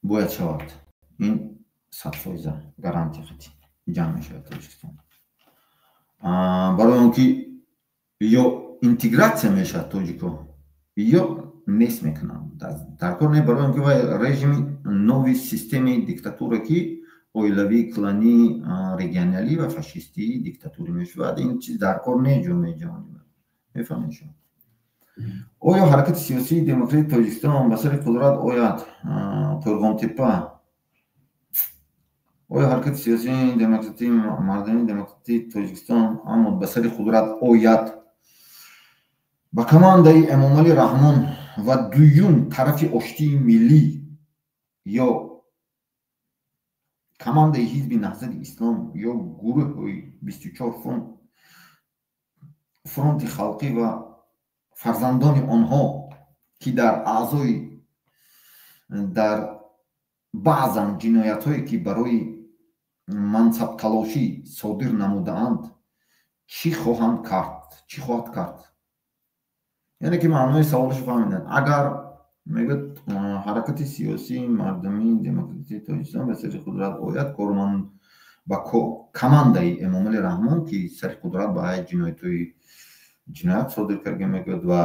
бояд шавад. Ин 100% гарантия хати ҷанг мешавад Тоҷикистон, барои он ки ё интегратсия мешавад тоҷико, ё нест мекунанд. Дар кор не, барои он ки вай режими нави системаи диктатура, ки оилавӣ, кланӣ, регионалӣ ва фашистӣ диктатурӣ мешавад. Ин чиз дар кор не ҷомеаи ҷаҳонӣ, мефаҳмед шумо. Оё ҳаракати сиёсии демократии Тоҷикистон ба сари қудрат ояд? Қурғонтепа. Оё ҳаракати сиёсии демократии мардумии демократии Тоҷикистон аммо ба сари қудрат ояд, ба командаи Эмомалӣ Раҳмон ва дуюм тарафи оштии миллӣ ё командаи Ҳизби Наҳзати Ислом ё гурӯҳи 24 фронти халқӣ ва фарзандони онҳо, ки дар аъзои дар баъзан ҷиноятҳое, ки барои мансабталошӣ содир намудаанд, чӣ хоҳанд кард, чӣ хоҳад кард? Яъне ки маънои саволашо фаҳмиданд. Агар мегӯяд, ҳаракати сиёсии мардумии демократии Тоҷикистон ба сари қудрат ояд, корманд ба командаи Эмомалӣ Раҳмон, ки сари қудрат ба ҳай ҷиноятҳои ҷиноят содир карда мегӯяд, ва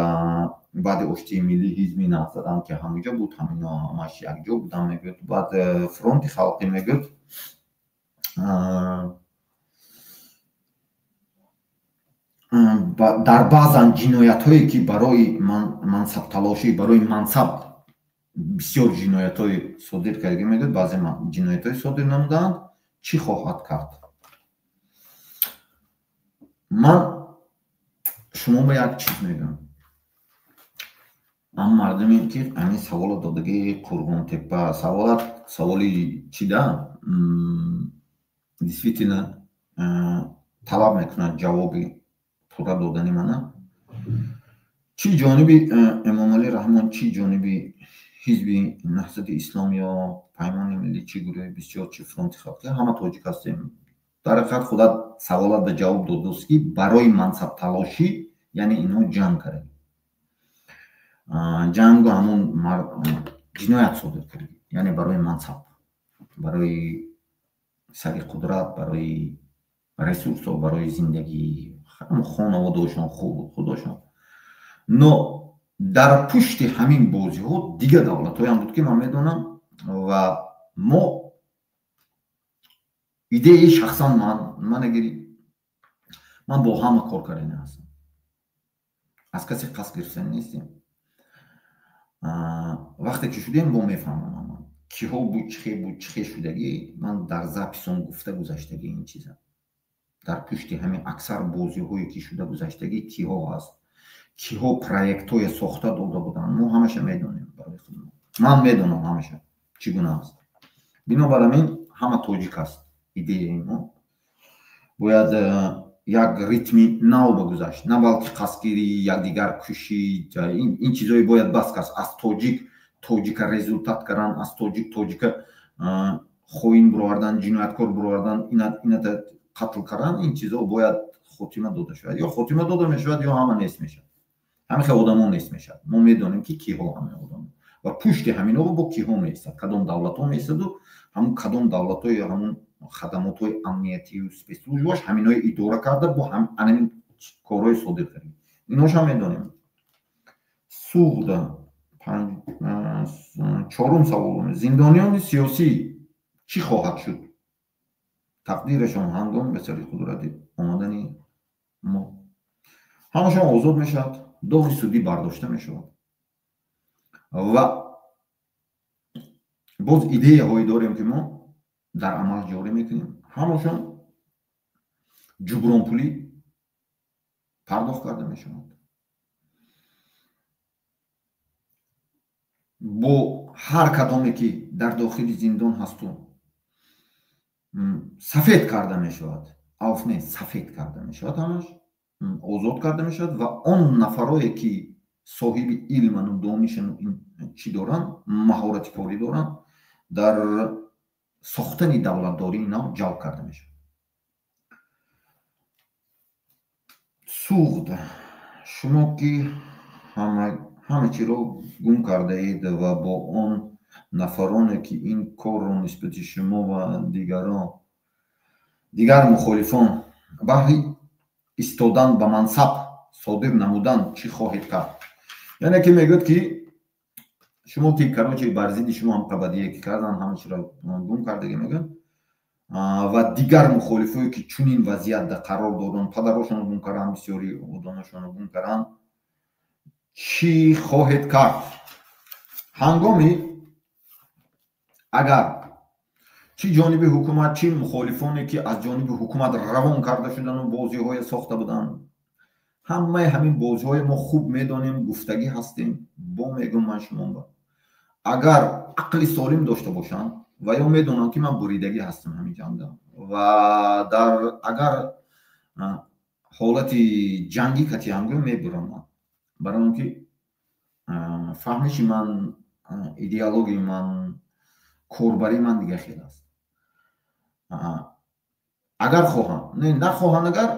баъди оштии миллӣ Ҳизби Наҳзатам, ки ҳамуҷо буд, ҳамино ҳамаш якҷо буданд, мегӯяд, баъд фронти халқӣ, мегӯяд, дар баъзан ҷиноятҳое, ки барои мансабталошӣ, барои мансаб бисёр ҷиноятҳои содир карда мегӯяд, баъзе ҷиноятҳои содир намудаанд, чӣ хоҳад кард? Ман шумо ба як чиз мегӯям. Ам мардуме, ки ҳамин саволо додагӣ, Қурғонтепа, саволат саволи чӣ да, действительно талаб мекунад ҷавоби пурра додани мана. Чӣ ҷониби Эмомалӣ Раҳмон, чӣ ҷониби ҳизби Наҳзати Ислом ё Паймони Миллӣ, чӣ гурӯҳи бисёр, чӣ Фронти Халқӣ, ҳама тоҷик ҳастем. Дар ҳақиқат худат саволат ба ҷавоб додааст, ки барои мансабталошӣ, яъне инҳо ҷанг кардагӣ, ҷангу ҳамун ҷиноят содир кардагӣ, яъне барои мансаб, барои сари қудрат, барои ресурсо, барои зиндагӣ, хонаводаошон, худошон. Но дар пушти ҳамин бозиҳо дигар давлатҳоям буд, ки ман медонам, ва мо идеяи шахсан ман агири ман бо ҳама кор кардани ҳастам, аз касе қасд гирифтани нестем. Вақте ки шудем, бо мефаҳмам ман киҳо буд, чихе буд, чихе шудагӣ. Ман дар записон гуфта гузаштагӣ ин чиза. Дар пушти ҳамин аксар бозиҳое ки шуда гузаштагӣ, киҳо ҳаст, киҳо проектҳое сохта дода буданд, мо ҳамаша медонем барои худмон. Ман медонам ҳамаша чӣ гуна аст. Бинобар ҳамин ҳама тоҷик аст. Идеяи мо бояд як ритми нав ба гузашт, на балки қасдгирӣ, якдигар кушӣ. Ин чизҳое бояд бас кард. Аз тоҷик тоҷика результат кардан, аз тоҷик тоҷика хоин буровардан, ҷинояткор буровардан, ината қатл кардан, ин чизҳо бояд хотима дода шавад. Ё хотима дода мешавад, ё ҳама нест мешавад. Ҳамин хел одамо нест мешавад. Мо медонем, ки киҳо ҳамин одамо ва пушти ҳаминҳо бо киҳо меистад, кадом давлатҳо меистаду ҳамун кадом давлатҳои ҳамун хадамотҳои амниятию спецслужбаш ҳаминҳои идора карда бо анамин корҳои содир кардем. Иношам медонем. Суғда чорум савол: зиндониёни сиёсӣ чӣ хоҳад шуд тақдирашон ҳангоми ба сари қудрати омадани мо? Ҳамашон озод мешавад, доғи судӣ бардошта мешавад ва боз идеяҳое дорем, ки мо дар амал ҷорӣ мекунем. Ҳамашон ҷубронпулӣ пардохт карда мешавад. Бо ҳар кадоме ки дар дохили зиндон ҳасту сафед карда мешавад, авф не, сафед карда мешавад, ҳамаш озод карда мешавад ва он нафарое ки соҳиби илману донишану чӣ доранд, маҳорати корӣ доранд, дар сохтани давлатдории нав ҷалб карда мешавад. Суғд, шумо ки ҳама чиро гум кардаед ва бо он нафароне ки ин корро нисбати шумо ва дигар мухолифон баҳри истодан ба мансаб содир намудан, чӣ хоҳед кард? Яъне ки мегӯяд, ки шумо ки, короче, бар зидди шумо ҳам қабадие ки кардан, ҳама чиро гум кардагӣ мегӯяд, ва дигар мухолифое ки чунин вазъиятда қарор доранд, падарошонро гум карданд, бисёри одамошонро гум карданд, чӣ хоҳед кард? Ҳангоми агар чӣ ҷониби ҳукумат, чӣ мухолифоне ки аз ҷониби ҳукумат равон карда шудану бозиҳое сохта буданд, ҳамаи ҳамин бозиҳое мо хуб медонем, гуфтагӣ ҳастем. Бо мегӯм ман шумоба, агар ақли солим дошта бошанд ва ё медонанд, ки ман буридагӣ ҳастам ҳамин ҷанга ва дар агар ҳолати ҷангӣ катиҳамгӯ мебурам ман, барои он ки фаҳмиши ман, идеологияи ман, корбарии ман дигар хел аст. Агар хоҳанд, не нахоҳанд, агар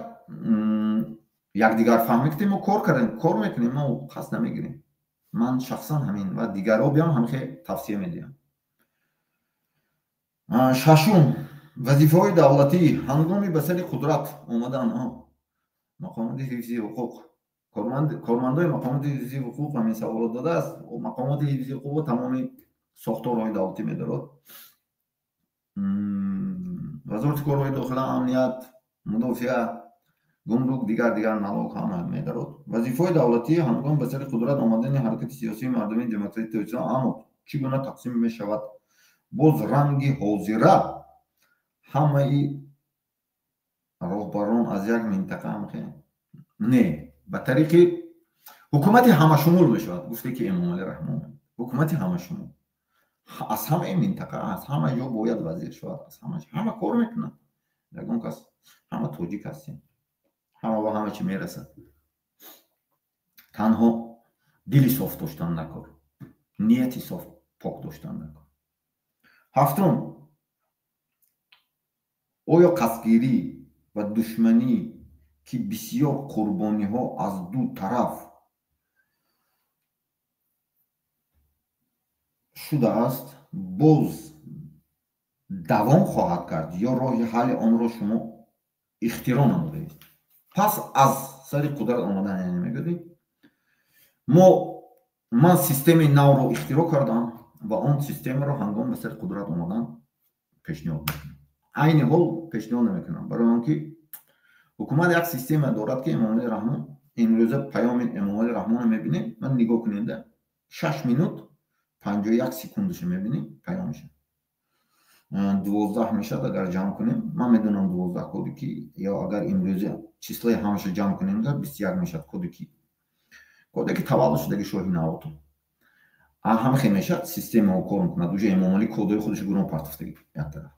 якдигар фаҳмӣ кунем, мо кор кардем, кор мекунем, мо қасд намегирем. Ман шахсан ҳамин ва дигарҳо биям ҳамхе тавсия медиҳам. Шашум, вазифаҳои давлатӣ ҳангоми ба сари қудрат омадан. Мақомоти ҳифзи ҳуқуқ, кормандои мақомоти ҳифзи ҳуқуқ ҳамин саволро додааст. Мақомоти ҳифзи ҳуқуқ тамоми сохторҳои давлатӣ медорад: вазорати корҳои дохила, амният, мудофиа, гумрук, дигар дигар, налог, ҳама медорад. Вазифаҳои давлатӣ ҳангоми ба сари қудрат омадани ҳаракати сиёсии мардумии демократии Тоҷикистон аммо чӣ гуна тақсим мешавад? Боз ранги ҳозира ҳамаи роҳбарон аз як минтақа ҳамхе не, ба тариқи ҳукумати ҳамашумул мешавад. Гуфте ки Эмомалӣ Раҳмон, ҳукумати ҳамашумул, аз ҳамаи минтақа, аз ҳама ҷо бояд вазир шавад, аз ҳама ҳама кор мекунад. Ягон кас, ҳама тоҷик ҳастем, ҳама ба ҳама чӣ мерасад. Танҳо дили соф доштан накор, нияти соф. пок доштан дар кор. Ҳафтум, оё қасдгирӣ ва душманӣ, ки бисёр қурбониҳо аз ду тараф шудааст, боз давом хоҳад кард ё роҳи ҳалли онро шумо ихтироъ намудаед? Пас аз сари қудрат омадан, яъне мегӯед, ман системаи навро ихтироъ кардам ва он системаро ҳангоми ба сари қудрат омадан пешниҳод мекунам. Айни ҳол пешниҳод намекунам, барои он ки ҳукумат як система дорад, ки Эмомалӣ Раҳмон имрӯза паёми Эмомалӣ Раҳмонро мебинем, ман нигоҳ кунед, 6 минут 51 секундаша мебинем паёмаша. 12 мешавад агар ҷамъ кунем. Ман медонам 12 коди ки, ё агар имрӯза числаи ҳамаша ҷамъ кунем, 21 мешавад коди ки. Коде ки таваллуд шудаги шоҳи навоту. Ҳама хел мешавад, системаҳо кор мекунад. Уже Эмомалӣ кодҳои худашо гурон партофтаги як тараф.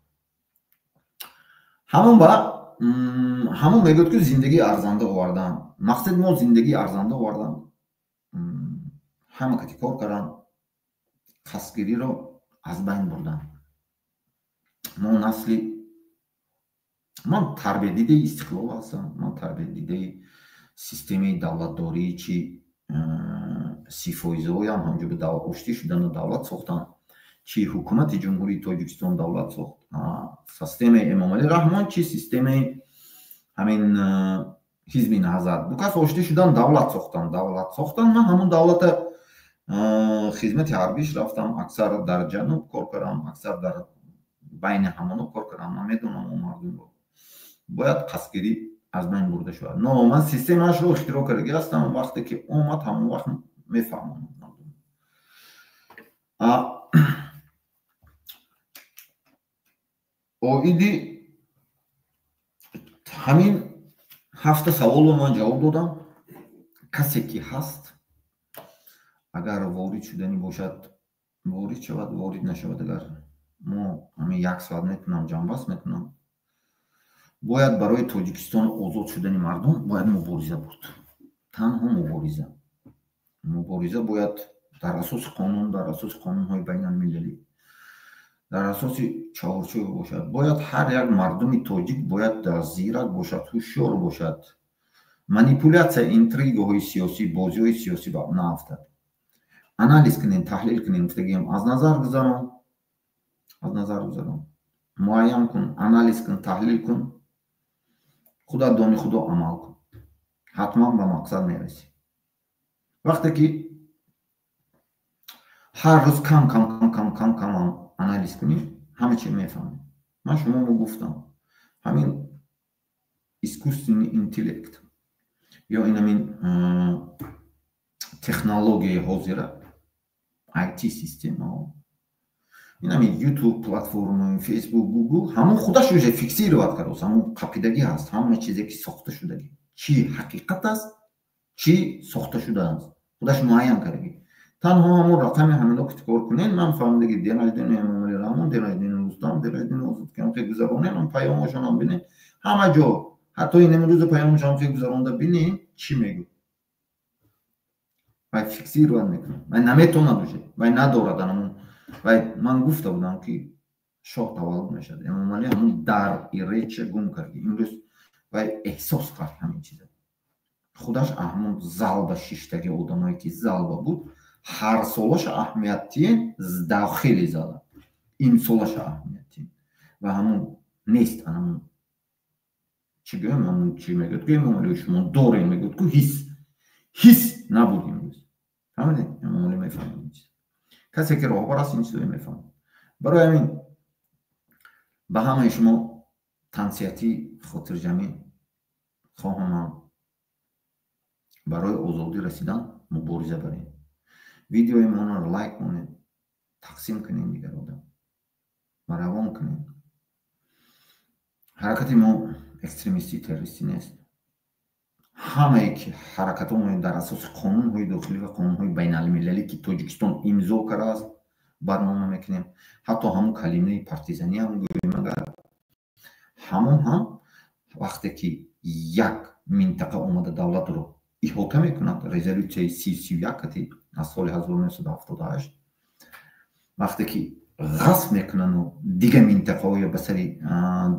Ҳамон мегӯяд, ки зиндагии арзанда овардан. Мақсади мо зиндагии арзанда овардан. Ҳама кати кор кардан, қасдгириро аз байн бурдан. Мо насли ман тарбиядидаи истиқлол ҳастам, ман тарбиядидаи системаи давлатдорӣ, чи 30%-ам ҳамҷо ба оштӣ шудану давлат сохтан, чи ҳукумати Ҷумҳурии Тоҷикистон давлат сохт, системаи Эмомалӣ Раҳмон, чи системаи ҳамин ҳизби Наҳзат. Ду кас оштӣ шудан, давлат сохтан, давлат сохтан. Ман ҳамон давлата хизмати ҳарбиш рафтам, аксар дар ҷануб кор кардам, аксар дар байни ҳамоно кор кардам. Ман медонам он мардумро. Бояд қасдгирӣ аз байн бурда шавад. Но ман системаашро ихтироъ кардагӣ ҳастам, вақте ки омад, ҳамон вақт мефаҳмонам мардум. Оиди ҳамин 7 саволро ман ҷавоб додам. Касе ки ҳаст, агар ворид шуданӣ бошад, ворид шавад, ворид нашавад, агар мо ҳамин 1 соат метунам, ҷамъбаст мекунам. Бояд барои Тоҷикистон озод шудани мардум бояд мубориза бурд. Танҳо мубориза. Мубориза бояд дар асоси қонун, дар асоси қонунҳои байналмилалӣ, дар асоси чаҳорчӯб бошад. Бояд ҳар як мардуми тоҷик бояд зирак бошад, ҳушёр бошад. Манипулятсия, интригаҳои сиёсӣ, бозиҳои сиёсӣ наафтад. Анализ кунем, таҳлил кунем, гуфтагием, аз назар гузарон, аз назар гузарон, муайян кун, анализ кун, таҳлил кун, худат дони худо амал кун, ҳатман ба мақсад мерасӣ. Вақте ки ҳар рӯз кам кам кам кам кам кам анализ кунӣ, ҳама чи мефаҳмӣ. Ман шуморо гуфтам, ҳамин искусственный интеллект ё ин ҳамин технологияи ҳозира, IT системаҳо, ин ҳамин YouTube платформа, Facebook, Google, ҳамон худаш уже фиксировать кардааст, ҳамон қапидагӣ ҳаст, ҳама чизе ки сохта шудагӣ, чӣ ҳақиқат аст, чӣ сохта шудааст, худаш муайян кардагӣ. Танҳо ҳамон рақами ҳамино ки кор кунед, ман фаҳмидаги день рождения Эмомалӣ Раҳмон, день рождения Рустам, день рождения Озод, ки ҳам гузаронем, ҳам паёмошонам бинед, ҳама ҷо, ҳатто ин имрӯза паёмошон ҳам гузаронда бинед, чӣ мегӯ. Вай фиксировать мекунад, вай наметавонад уже, вай надорад ҳамон. Вай ман гуфта будам, ки шоҳ таваллуд мешавад. Эмомалӣ ҳамон дар реча гум кард. Имрӯз вай эҳсос кард ҳамин чиза. Худаш ҳамон залба шиштаги одамое ки залба буд, ҳар солаша аҳамият тиен дохили зала, имсолаша аҳамият тиен. Ва ҳамон нест, ҳамон чӣ гӯем, ҳамон чӣ мегӯяд, ки Эмомалӣ шумо дорем, мегӯяд ку ҳис, ҳис набуд имрӯз. Фаҳмидед? Эмомалӣ мефаҳмад ин чиз. Касе ки роҳбар аст, ин чизро мефаҳмад. Барои ҳамин ба ҳамаи шумо тансиҳатӣ, хотирҷамъӣ хоҳам, барои озодӣ расидан мубориза барем. Видеои моро лайк монед, тақсим кунем дигар одам ва равон кунем. Ҳаракати мо экстремистӣ, террористӣ нест. Ҳамае ки ҳаракатҳо дар асоси қонунҳои дохилӣ ва қонунҳои байналмилалӣ, ки Тоҷикистон имзо кардааст, барнома мекунем. Ҳатто ҳамон калимаи партизанӣ ҳам гӯем, агар ҳамон ҳам вақте ки як минтақа омада давлатро иҳота мекунад, резолюсияи 3031 аз соли 1978 Вақте ки ғасб мекунану дигар минтақаҳоя ба сари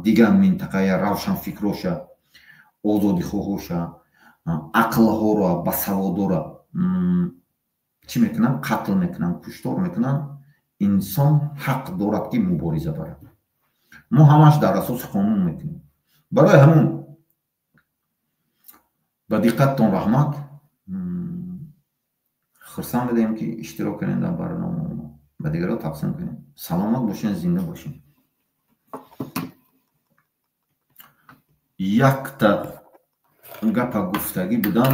дигар минтақая равшанфикроша, озодихоҳоша, ақлҳоро, басаводора чӣ мекунанд? Қатл мекунанд, куштор мекунанд. Инсон ҳақ дорад, ки мубориза барад. Мо ҳамаш дар асоси қонун мекунем. Барои ҳамун ба диққаттон раҳмат. Хурсанд медаем, ки иштирок кунем дар барномаи мо, ба дигарро тақсим кунем. Саломат бошен, зинда бошен. Якта гапа гуфтагӣ будам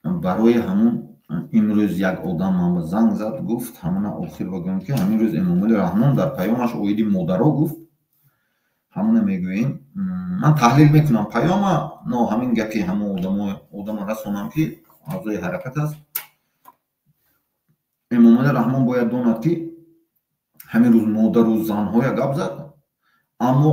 барои ҳамун. Имрӯз як одам ман занг зад, гуфт, ҳамуна охир бигӯям, ки ҳамин рӯз Эмомалӣ Раҳмон дар паёмаш оиди модаро гуфт. Ҳамуна мегӯем, ман таҳлил мекунам паёма, но ҳамин гапи ҳамон одама расонам, ки аъзои ҳаракат аст. Эмомалӣ Раҳмон бояд донад, ки ҳамин рӯз модару занҳоя гап зад, аммо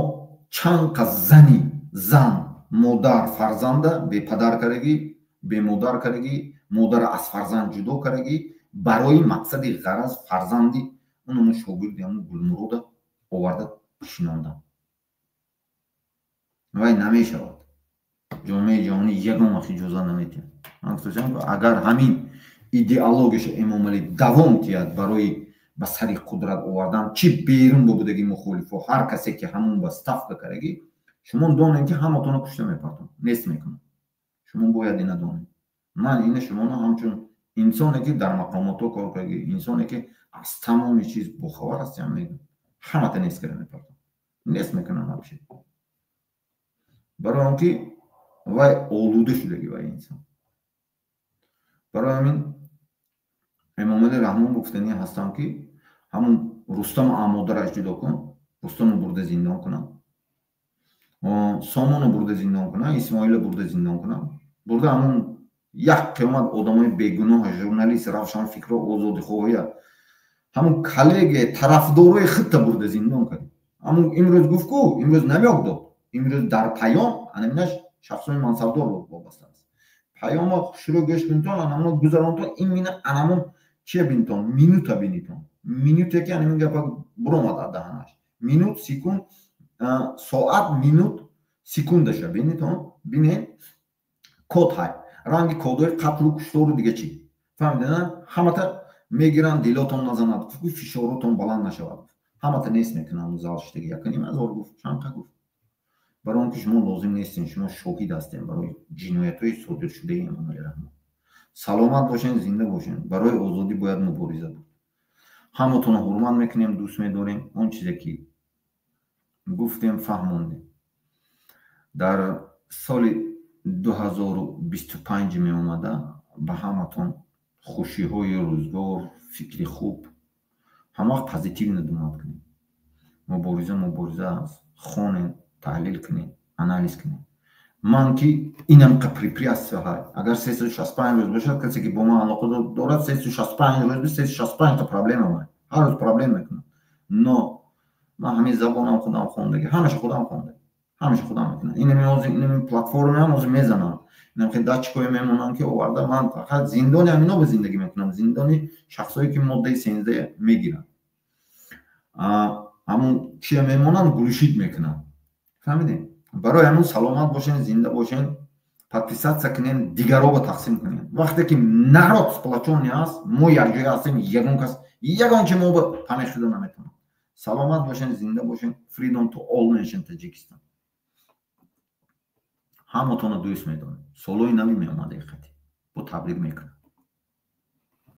чанд қас зани зан, модар, фарзанда бепадар кардагӣ, бемодар кардагӣ, модара аз фарзанд ҷудо кардагӣ, барои мақсади ғараз фарзанди унаму шогирди ҳамун Гулмурода оварда шинондан. Вай намешавад. Ҷомеаи ҷаҳонӣ ягон вақт иҷоза наметиҳад. Ман гуфтам, агар ҳамин идеологияша Эмомалӣ давом тиҳад барои ба сари қудрат овардан, чӣ берун бо будаги мухолифо, ҳар касе ки ҳамун ба ставка кардагӣ, шумо донед, ки ҳаматонро кушта мепартон, нест мекунам. Шумо бояд ина донед. Ман ина шумоно ҳамчун инсоне, ки дар мақомотҳо кор кардагӣ, инсоне, ки аз тамоми чиз бохабар ҳастям, мегӯям, ҳамата нест карда мепартон, нест мекунам вообще. Барои он ки вай олуда шудагӣ, вай инсон. Барои ҳамин Эмомалӣ Раҳмон гуфтанӣ ҳастам, ки ҳамун Рустаму амодараш ҷудо кун, Рустаму бурда зиндон кунам, Сомону бурда зиндон кунам, Исмоила бурда зиндон кунам, бурда ҳамун як қиёмат одамои бегуноҳ, журналист, равшанфикро, озодихоҳия, ҳамун коллеге, тарафдорои худта бурда зиндон кард. Ҳамун имрӯз гуфт ку, имрӯз намёк дод. Имрӯз дар паём анаминаш шахсони мансабдор вобаста аст. Паёма хушрӯ гӯш кунтон, анамуно гузаронтон, имина анамун чия бинтон, минута бинитон, минуте ки анамин гапа буромад аз даҳанаш, минут, секунд, соат, минут, секундаша бинитон, бинед. Код ҳай, ранги кодҳои қатлу куштору дига чӣ, фаҳмидена? Ҳамата мегиранд, дилотон назанад, фишоротон баланд нашавад, ҳамата нест мекунанд. Зал шидаги якуним ҳазор гуфт, чанқа гуфт. Барои он ки шумо лозим нестем, шумо шоҳид ҳастем барои ҷиноятҳои содиршудаи Эмомалӣ Раҳмон. Саломат бошен, зинда бошен. Барои озодӣ бояд мубориза буд. Ҳаматонро ҳурмат мекунем, дӯст медорем. Он чизе ки гуфтем, фаҳмондем. Дар соли 2025 меомада ба ҳаматон хушиҳои рӯзгор, фикри хуб, ҳамавақт позитивно думать кунем. Мубориза мубориза аст. Хонем, таҳлил кунем, анализ кунем. Ман ки инамқа препятствия ҳай, агар 365 рӯз бошад, касе ки бо ман алоқа дорад, 365 рӯз, 365 та проблема ман, ҳар рӯз проблема мекунам. Но ман ҳамин забонам худам хондаги, ҳамаша худам хондаги, ҳамаша худам мекунам. Инами ҳозир, инами платформаам ҳозир мезанам, инам хел датчикое мемонам, ки оварда ман фақат зиндони ҳамино ба зиндагӣ мекунам, зиндони шахсое ки моддаи 13 мегиранд, ҳамун чия мемонанд, глушить мекунам. Фаҳмидем? Барои ҳамун саломат бошен, зинда бошен. Подписаться кунем, дигаро тақсим кунем. Вақте ки народ сплочённый аст, мо якҷоя ҳастем, ягон кас, ягон чи мо ба памех шуда наметавонад. Саломат бошен, зинда бошен. Freedom to all nation Таҷикистон. Ҳаматонро дӯст медорем. Солҳои нави меомада, қати бо табрик мекунам.